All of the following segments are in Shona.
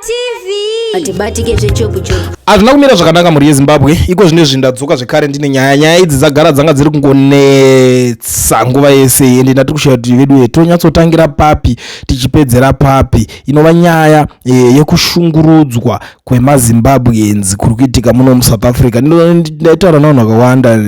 TV. Atibatike zvechopu chopu. Hazvina kumira zvakanaka mhuri yeZimbabwe. Iko zvino izvi ndadzoka zvekare ndine nyaya. Nyaya idzi dzagara dzanga dziri kungonetsa nguva yese, ende ndati kushaya kuti vedu tonyatsotangira papi tichipedzera papi. Inova nyaya yekushungurudzwa kwemaZimbabweans kuri kuitika muno muSouth Africa. Ndaitaura navanhu vakawanda,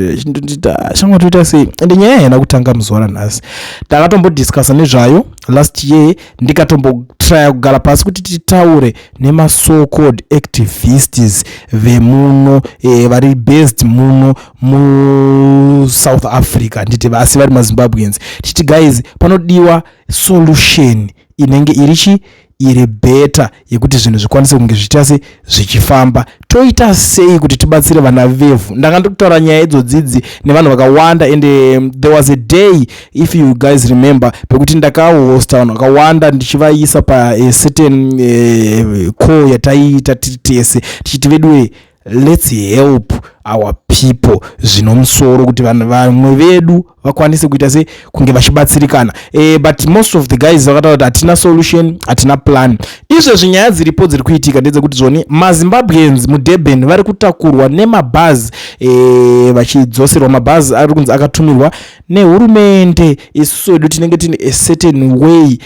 shamwa, toita sei? Ende nyaya haina kutanga muzuva ranhasi. Takatombodiscussa nezvayo last year, ndikatombotraya kugara pasi kuti titaure nema-so called activists vemuno, vari based muno muSouth Africa, nditi vasi vari maZimbabweans, tichiti, "Guys, panodiwa solution inenge iri chi iri better yekuti zvinhu zvikwanise kunge zvichiita se zvichifamba. Toita sei kuti tibatsire vana vevhu?" Ndanga ndikutaura nyaya idzodzidzi nevanhu vakawanda, and there was a day, if you guys remember, pekuti ndakahosta vanhu vakawanda ndichivaisa pa a certain call yataiita tiri tese, tichiti, "Veduwe, let's help our people zvino musoro kuti vanhu vamwe vedu vakwanise kuita se kunge vachibatsirikana." But most of the guys vakataura kuti hatina solution, hatina plan. Izvezvi nyaya dziripo dziri kuitika ndedzekuti zvoni maZimbabweans muDurban vari kutakurwa nemabhazi, vachidzoserwa. Mabhazi ari kunzi akatumirwa nehurumende. Isusu wedu tinenge tine a certain way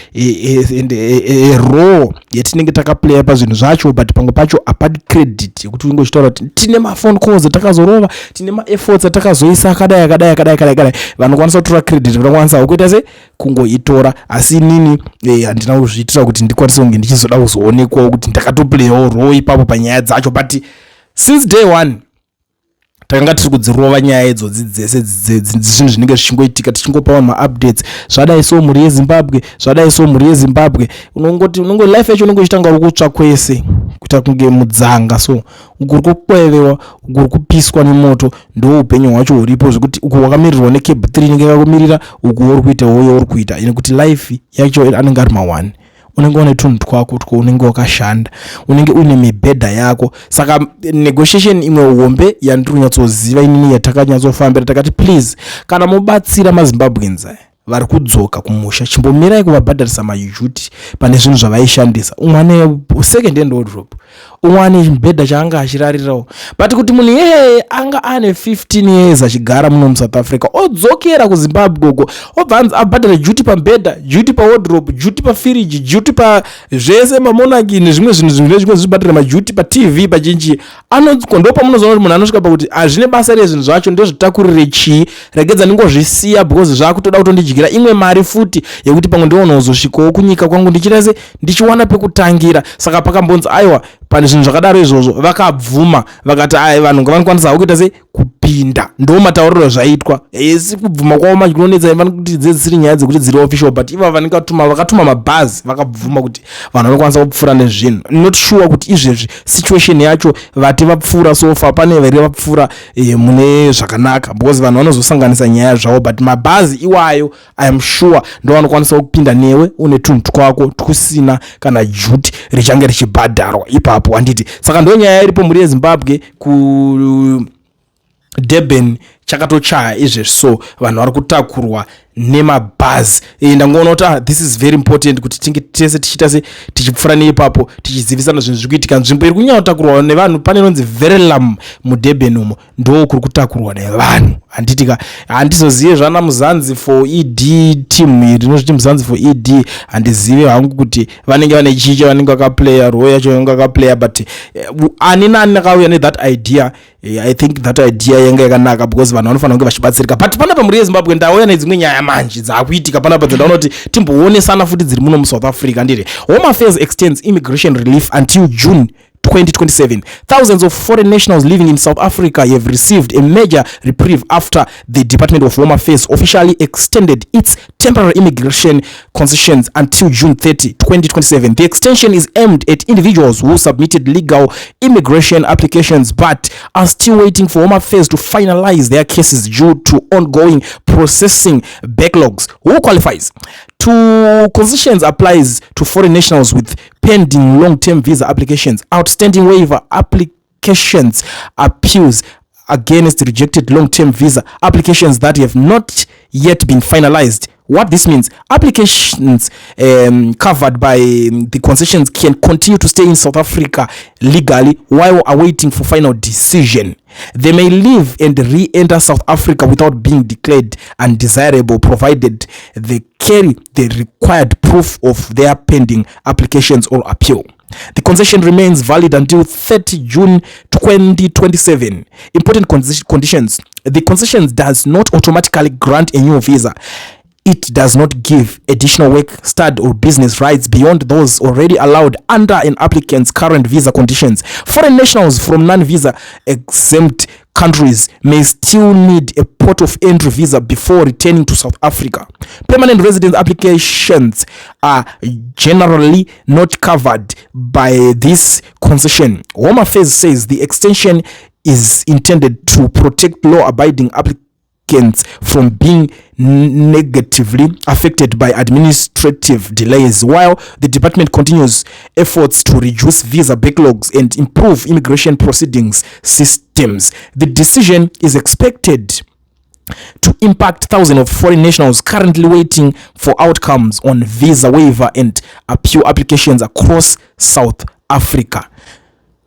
and a role yatinenge takaplaya pazvinhu zvacho, but pamwe pacho hapadi credit yekuti unge uchitaura kuti tine maphone calls atakazorova, tine maefforts atakazoisa akadai, akadai, akadai, akadai, akadai. Vanokwanisa kutora credit vanokwanisa kuita se kungoitora, asi inini handina kuzviitira kuti ndikwanise kunge ndichizoda kuzoonekwawo kuti ndakatoplayawo role ipapo panyaya dzacho. But since day one takanga tiri kudzirova nyaya idzodzi dzese, zvinhu zvinenge zvichingoitika, tichingopa vanhu maupdates. Zvadai so, mhuri yeZimbabwe, zvadai so, mhuri yeZimbabwe. Unongoti unongo life yacho unenge uchitanga uri kutsva kwese, kuita kunge mudzanga so, uku uri kukwevewa, uku uri kupiswa nemoto. Ndo upenyu hwacho huripo, zvekuti uku wakamirirwa necab 3 inenge yakakumirira, uku uri kuita woyo uri kuita nekuti life yacho anenge ari ma1. Unenge une tunhu twako twaunenge wakashanda, unenge uine mibhedha yako. Saka negotiation imwe hombe yandiri kunyatsoziva inini yatakanyatsofambira, takati, "Please, kana mubatsira maZimbabweans aya vari kudzoka kumusha, chimbomirai kuvabhadharisa maduty pane zvinhu zvavaishandisa." Umwe ane second hand wardrobe, umwe ane chimubhedha chaanga achirarirawo, but kuti munhu iyeye anga ane 15 years achigara muno muSouth Africa, odzokera kuZimbabwe uko, obva anzi abhadhare duty pamubhedha, duty pawardrobe, duty pafiriji, duty pazvese, mamonaki nezvimwe zvinhu zvimwe zvimwe zvibhadhare maduty paTV pachinchi. Ndo pamunozoona kuti munhu anosvika pakuti hazvine basa rezvinhu zvacho, ndozvitakurire chii? Regedza ndingozvisiya, because zvakutoda kutondidyira imwe mari futi yekuti pamwe ndionozosvikawo kunyika kwangu ndichiita se ndichiwana pekutangira. Saka pakambonzi aiwa, pane zvinhu zvakadaro izvozvo, vakabvuma, vakati ai, vanhu ngavanokwanisa havo kuita se kupinda. Ndo matauriro zvaitwa. Esi kubvuma kwavo manje kunonetsa, kuti dzedzisiri nyaya dzekuti dziri official, but iva vanenge vakatuma mabhazi, vakabvuma kuti vanhu vanokwanisa kupfuura nezvinhu. Not sure kuti izvezvi situation yacho vati vapfuura so far, pane vari vapfuura mune zvakanaka, because vanhu vanozosanganisa nyaya zvavo. But mabhazi iwayo, I am sure ndo vanokwanisa kupinda newe une tunhu twako twusina kana duty richange richibhadharwa ipapo, handiti? Saka ndo nyaya iripo, mhuri yeZimbabwe. Ku Durban chakatochaya izvezvi, so vanhu vari kutakurwa nemabhazi. Ndangoona kuti this is very important kuti tinge tese tichiita se tichipfuura neipapo, tichizivisana zvinhu zviri kuitika. Nzvimbo iri kunyanya kutakurwa nevanhu pane inonzi Verulam muDurban umo, ndo kuri kutakurwa nevanhu, handitika? Handizozive zvana Mzansi for ED team iri rinozviti Mzansi for ED. Handizive hangu kuti vanenge vane chii chavanenge vakaplaya, role yacho vanenge vakaplaya, but ani nani akauya nethat idea, I think that idea yanga yakanaka because vanhu vanofanira kunge vachibatsirika. But panapa, mhuri yeZimbabwe, ndauya nedzimwe nyaya manje dzaakuitika panapa dzendaona kuti timboonesana futi dziri muno muSouth Africa. Ndiri Home Affairs extends immigration relief until June 2027. Thousands of foreign nationals living in South Africa have received a major reprieve after the Department of Home Affairs officially extended its temporary immigration concessions until June 30, 2027. The extension is aimed at individuals who submitted legal immigration applications but are still waiting for Home Affairs to finalize their cases due to ongoing processing backlogs. Who qualifies? To concessions applies to foreign nationals with pending long-term visa applications, outstanding waiver applications, appeals against rejected long-term visa applications that have not yet been finalized. What this means: applications covered by the concessions can continue to stay in South Africa legally while awaiting for final decision. They may leave and re-enter South Africa without being declared undesirable, provided they carry the required proof of their pending applications or appeal. The concession remains valid until 30 June 2027. Important conditions: the concession does not automatically grant a new visa. It does not give additional work, study or business rights beyond those already allowed under an applicant's current visa conditions. Foreign nationals from non-visa exempt countries may still need a port of entry visa before returning to South Africa. Permanent residence applications are generally not covered by this concession. Home Affairs says the extension is intended to protect law-abiding applicants from being negatively affected by administrative delays while the department continues efforts to reduce visa backlogs and improve immigration proceedings systems. The decision is expected to impact thousands of foreign nationals currently waiting for outcomes on visa waiver and appeal applications across South Africa.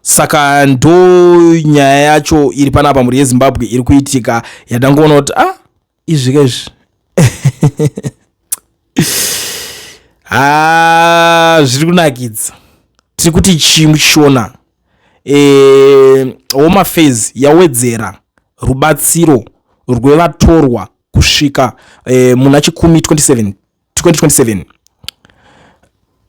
Saka ndo nyaya yacho iri panapa, mhuri yeZimbabwe, iri kuitika yadangoona kuti ah, izvika izvi, ah, zviri kunakidza. Tiri kuti chii muchiona? Home Affairs yawedzera rubatsiro rwevatorwa kusvika muna Chikumi 27 2027.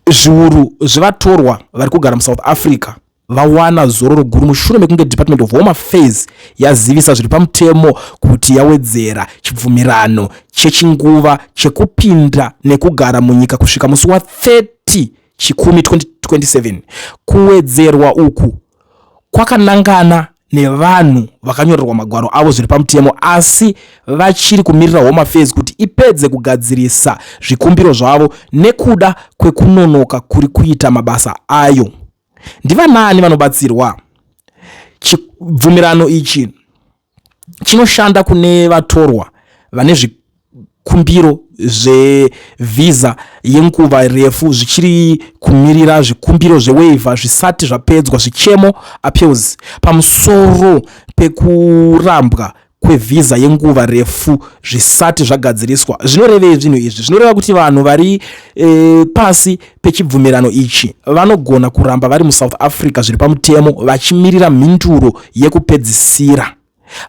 Zviuru zvevatorwa vari kugara muSouth Africa vawana zororo guru mushure mekunge Department of Home Affairs yazivisa zviri pamutemo kuti yawedzera chibvumirano chechinguva chekupinda nekugara munyika kusvika musi wa30 Chikumi 2027. Kuwedzerwa uku kwakanangana nevanhu vakanyorerwa magwaro avo zviri pamutemo asi vachiri kumirira Home Affairs kuti ipedze kugadzirisa zvikumbiro zvavo nekuda kwekunonoka kuri kuita mabasa ayo. Ndivanaani vanobatsirwa? Chibvumirano ichi chinoshanda kune vatorwa vane zvikumbiro zvevhisa yenguva refu zvichiri kumirira zvikumbiro zvewaiver zvisati zvapedzwa, zvichemo, appeals pamusoro pekurambwa kwevhisa yenguva refu zvisati zvagadziriswa. Zvinorevei zvinhu izvi? Zvinoreva kuti vanhu vari pasi pechibvumirano ichi vanogona kuramba vari muSouth Africa zviri pamutemo vachimirira mhinduro yekupedzisira.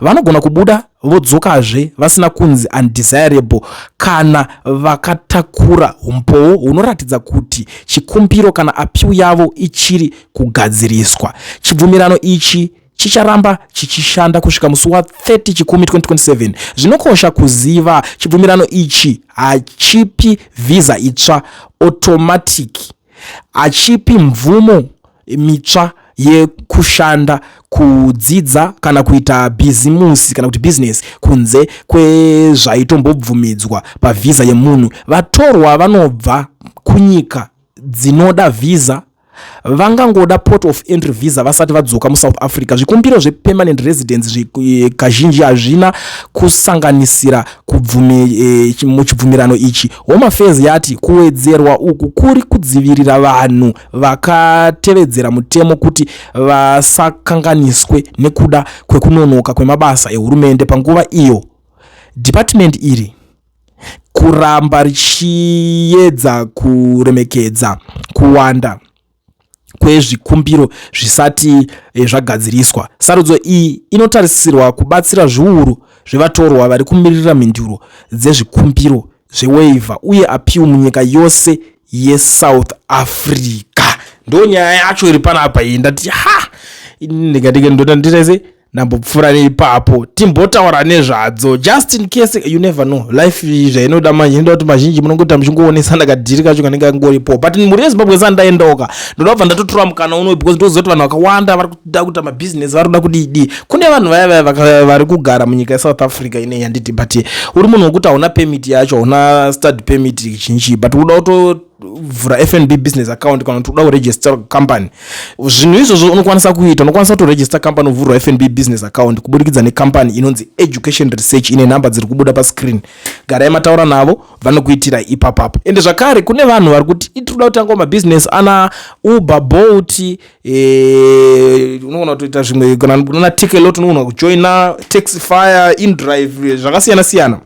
Vanogona kubuda vodzokazve vasina kunzi undesirable kana vakatakura umbowo hunoratidza kuti chikumbiro kana appeal yavo ichiri kugadziriswa. Chibvumirano ichi chicharamba chichishanda kusvika musi wa30 Chikumi 2027. Zvinokosha kuziva: chibvumirano ichi hachipi vhisa itsva automatic, hachipi mvumo mitsva yekushanda, kudzidza kana kuita bhizimusi kana kuti business kunze kwezvaitombobvumidzwa pavhisa yemunhu. Vatorwa vanobva kunyika dzinoda vhisa vangangoda port of entry visa vasati vadzoka muSouth Africa. Zvikumbiro zvepermanent residence kazhinji hazvina kusanganisira muchibvumirano ichi. Home Affairs yati kuwedzerwa uku kuri kudzivirira vanhu vakatevedzera mutemo kuti vasakanganiswe nekuda kwekunonoka kwemabasa ehurumende panguva iyo department iri kuramba richiedza kuremekedza kuwanda kwezvikumbiro zvisati zvagadziriswa. Sarudzo iyi inotarisirwa kubatsira zviuru zvevatorwa vari kumirira mhinduro dzezvikumbiro zvewaiver uye appeal munyika yose yeSouth Africa. Ndo nyaya yacho iri panapa iyi. Ndati ha, ndikatike ndota nditaise ndambopfuura neipapo timbotaura nezvadzo, just in case. You never know, life zvainoda manje inoda kuti mazhinji munongota muchingoonesana kadhiri kacho kanenge kangoripo. But mhuri yeZimbabwe, sandaendaoka, ndoda kubva ndatotora mukana uno because ndoziva kuti vanhu vakawanda vari kuda kuita mabhizinesi, vari kuda kudidi. Kune vanhu vaya vaya vari kugara munyika yeSouth Africa inei, handiti? But uri munhu wekuti hauna permit yacho, hauna study permit chinchi, but uda kuto kuvhura FNB business account kana kuti uda kuregister company. Zvinhu izvozvo unokwanisa kuita, unokwanisa kutoregister company, uvhurwa FNB business account kubudikidza necompany inonzi Education Research, ine nhamba dziri kubuda pascreen. Garai mataura navo, vanokuitira ipapapo. Ende zvakare kune vanhu vari kuti tinoda kutangawo mabhizinesi ana Uber, Bolt, unogona kutoita zvimwe kana kuna Takealot, unogona kujoina Taxify, InDrive, zvakasiyana siyana.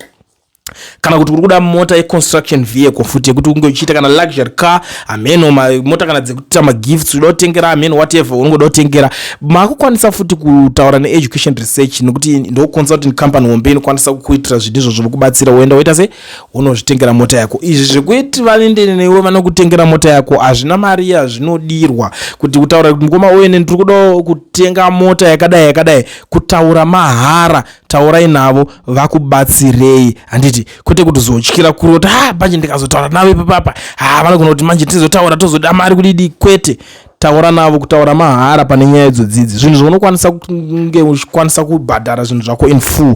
Kana kuti uri kuda mota yeconstruction vehicle futi yekuti unge uchiita kana luxury car, hameno mota kana dzekuita magifts, uda kutengera hameno whatever unongoda kutengera, makukwanisa futi kutaura neEducation Research, nekuti ndo consulting company hombe inokwanisa kukuitira zvinhu izvozvo, vokubatsira. Woenda woita se unozvitengera mota yako. Izvi zvekuti vaende newe vanokutengera mota yako hazvina mari yazvinodirwa. Kuti kutaura kuti mukoma uene, ndiri kuda kutenga mota yakadai yakadai, kutaura mahara. Taurai navo vakubatsirei, handiti? Kwete kuti uzotyira kuri kuti ha, manje ndikazotaura navo ipapapa, ha, vanogona kuti manje tizotaura tozoda mari kudidi. Kwete, taura navo, kutaura mahara pane nyaya idzodzidzi. Zvinhu zvaunokwanisa kunge uchikwanisa kubhadhara zvinhu zvako in full,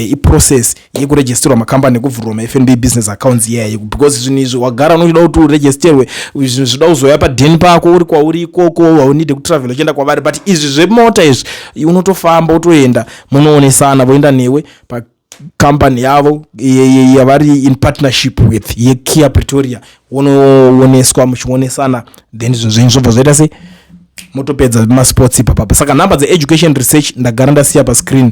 iprocess yekuregisterwa makambani nekuvhurwa maFNB business accounts iyayi, because zvinhu izvi wagara unochida kuti uregisterwe, zvinhu zvida kuzoya padheni pako uri kwauri ikoko, haunide kutravel uchienda kwavari. But izvi zvemota izvi unotofamba, utoenda, munoonesana, voenda newe pakambani yavo yavari in partnership with, yeKia Pretoria. Unooneswa, muchionesana, then zvinhu zvenyu zvobva zvaita sei, motopedza masports ipapapa. Saka nhamba dzeEducation Research ndagara ndasiya pascreen.